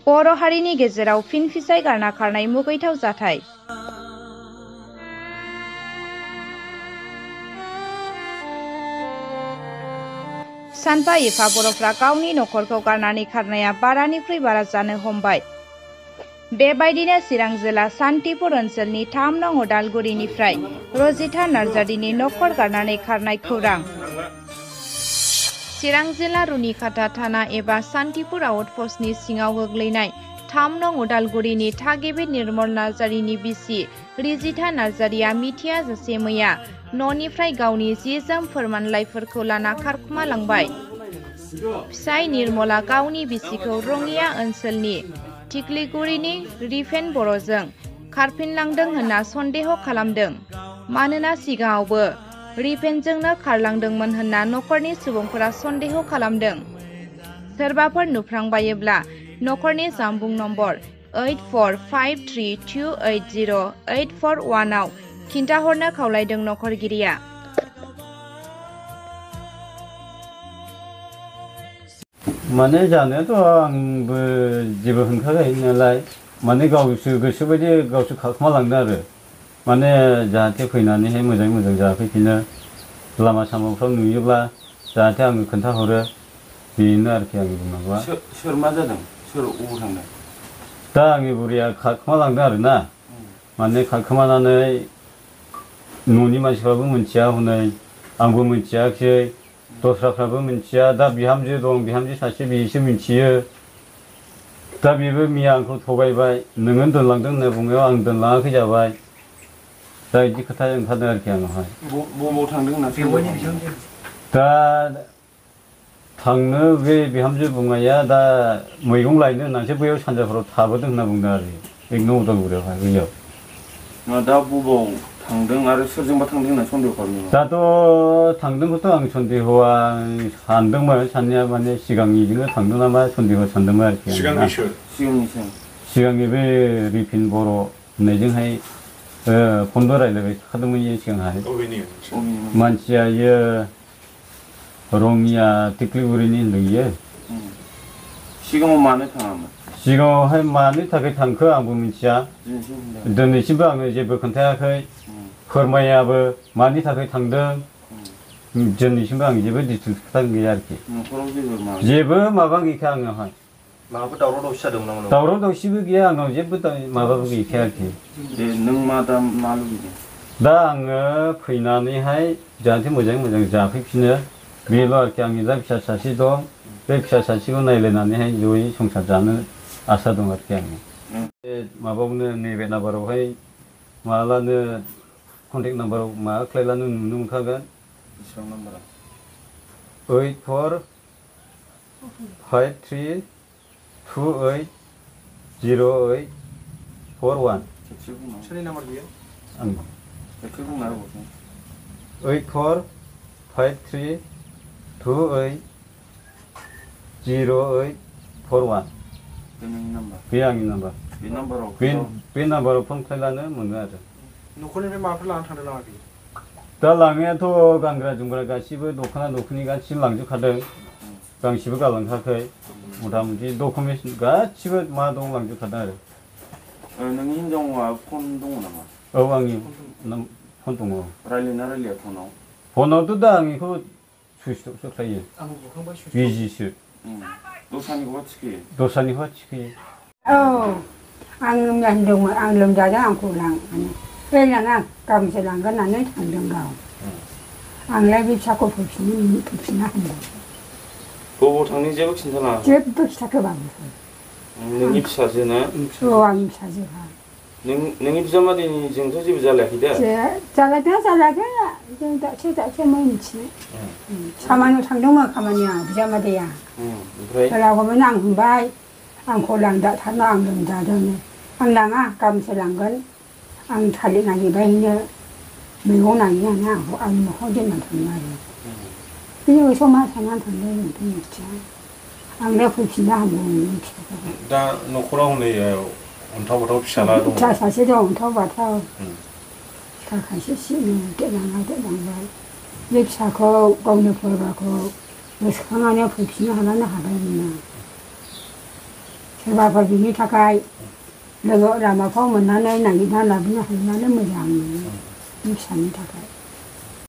बर' हारिनि गेजेराव फिन फिसाय गारना खारनाय मुगैथाव जाथाय। सानफा एफा बर'फ्रा गावनि नखरखौ गारनानै खारनाया बारानिख्रुइ बारा जानो हमबाय। बेबायदिनो चिरां जिल्ला सान्तिपुर ओनसोलनि 3 नं उदालगुरिनिफ्राय रजिता नार्जारिनि नखर गारनानै खारनाय खौरां। चिरां जिल्ला रुनिखाता थाना एबा सान्तिपुर आउटपस्टनि सिङाव गोग्लैनाय 3 नं उदालगुरिनि थागिबि निर्मल नार्जारिनि बिसि रिजिता नार्जारिया मिथिया जासे मैया न'निफ्राय गावनि जि-जोम फोरमानलाइफोरखौ लाना खारखोमालांबाय। फिसाय निर्मला गावनि बिसिखौ रङिया ओनसोलनि थिख्लिगुरिनि रिफेन बर'जों खारफिनलांदों होनना सन्देह खालामदों। मानोना सिगाङावबो रिफेनजोंनो खारलांदोंमोन होनना नखरनि सुबुंफोरा सन्देह खालामदों। सोरबाफोर नुफ्लांबायोब्ला नखरनि जानबुं नम्बर 8453280841 आव खिन्थाहरनो खावलायदों नखरगिरिया। माने जानायाथ' आंबो जेबो होनखायाखै नालाय माने गावसो गोसोबायदि गावसो खारखोमालांदों आरो माने जाहाथे फैनानैहाय मोजाङै मोजां जाफैफिनो लामा सामाफ्राव नुयोब्ला जाहाथे आंनो खोन्थाहरो बेनो आरोखि आंनि बुंनांगौआ। सोर मा जादों? सोर अबाव थांदों? दा आंनि बुरिया खारखोमालांदों आरो ना माने खारखोमानानै न'नि मानसिफ्राबो मिथिया हनै आंबो मिथियाखिसै दस्राफ्राबो मिथिया। दा बिहामजो दं, बिहामजो सासे बेसो मिथियो। दा बेबो मैया आंखौ थगायबाय नोङो दोनलांदों होनना बुंनायाव आं दोनलाङाखै जाबाय। दा बिदि खोथा ओंखारदों आरोखि आंनावहाय। बबाव थांदों होनना दा थांनो बे बिहामजो बुंनाया दा मैगं लायनो होननानैसो बैयाव सानजाफोराव थाबोदों होनना बुंदों आरो एक नं उदालगुरियावहाय बैयाव। दा बबाव थांदों आरो सोरजोंबा थांदों होनना सन्देह खालामदों? दाथ' थांदोंखौथ' आं सन्देहआ सानदोंमोन साननाया माने सिगांनिजोंनो थांदों नामा सन्देह सानदोंमोन आरोखि। सिगांनि बे रिफिन बर' होननायजोंहाय फनबो रायज्लायबाय थाखादोंमोन इयो सिगांहाय। मानसिया इयो रङिया थिख्लिगुरिनि होनदों इयो। सिगाङाव मानो थाङामोन? सिगाङावहाय मानि थाखाय थांखो आंबो मिथिया। दिनैसिमबो आङो जेबो खोन्थायाखै फोरमायाबो मानि थाखाय थांदों। दिनैसिमबो आं जेबो डिटेल्स खोथा गैया आरोखि। जेबो माबा गैखाया आंनावहाय। माबाफोर दावराव दावसि जादोंमोन नामा? दावराव दावसिबो गैया आंनाव जेबो माबाबो गैखाया आरोखि। नों दा मा लुबैदों? दा आङो फैनानैहाय जाहाथे मोजाङै मोजां जाफैफिनो बेल' आरोखि। आंनि दा फिसा सासे दं बे फिसा सासेखौ नायलायनानैहाय जयै संसार जानो आसा दं आरोखि आङो। बे माबायावनो नैबे नाम्बारावहाय मालानो कन्टेक्ट नाम्बाराव माबा खालायब्लानो नुनो मोनखागोन। बेसेबां नाम्बारा? 8453280841। सोरनि नाम्बार बियो? आंनि। खेबसे बुंना होबावसै। 8453280841। बे नोंनि नाम्बार? बे आंनि नाम्बार। बे नाम्बाराव बे नाम्बाराव फन खालायब्लानो मोनो आरो। न'खरनिफ्राय माबाफोर लानानै थांदों नामा बियो? दा लांनायाथ' गानग्रा जोमग्रा गासिबो दख'ना दख'नि गासिबो लांजोबखादों। गांसेबो गालांखायाखै। मथा मथि डकुमेन्ट्स गासिबो मा दं लांजोबखादों आरो। नोंनि हिनजावा फन दङ नामा? औ आंनि फन दङ। रायज्लायना रायज्लाया फनाव? फनावथ' दा आं बेखौ सुइस अफसो थायो। बिजिसो। दस्रानिखौबा थिखोयो? दस्रानिखौबा थिखोयो। औ आं होनदोंमोन आं लोमजादों आंखौ लां बे लाङा गाबोनसो लांगोन होननानै थांदों गाव। आंलाय बे फिसाखौ फैफिनना होनदों। बबाव थांनो जेबो खिन्थालाङाखै? जेबो खिथायाखै बाबु। नोंनि फिसाजोना? औ आंनि फिसाजोहा। नोंनि बिजामादैनिजोंथ' जेबो जालायाखै दा? जालायदों जालायाखै जों दासो मिथिनाय। खामानियाव थांदोंमोन खामानिया बिजामादैया। रावखौमोन आं होनबाय आंखौ लांदाथारना आं लोमजादों। आं लाङा गाबोनसो लांगोन। आं थालिर नागिरबायनो मैगं नागिरनानै आंनि न'खराव दोननानै थाङो आरो। बिनि गोसोआव मा साननानै थांदों जोंथ' मिथिया। आंलाय फैफिनना होनदों फिसाखौ। दा न'खराव हनै अन्थाव बाथाव फिसाला दङ? फिसा सासे दं अन्थाव बाथाव। फिसा खायसे देरलांबाय। बे फिसाखौ गावनि फोरबाखौ गोसोखांनानै फैफिननो हाबानो हाबायमोन आं। सोरबाफोर बिनि थाखाय लोगो लामाफ्राव मोननानै नागिरना लाबोनो हायोआनो मोजां मोनो फिसानि थाखाय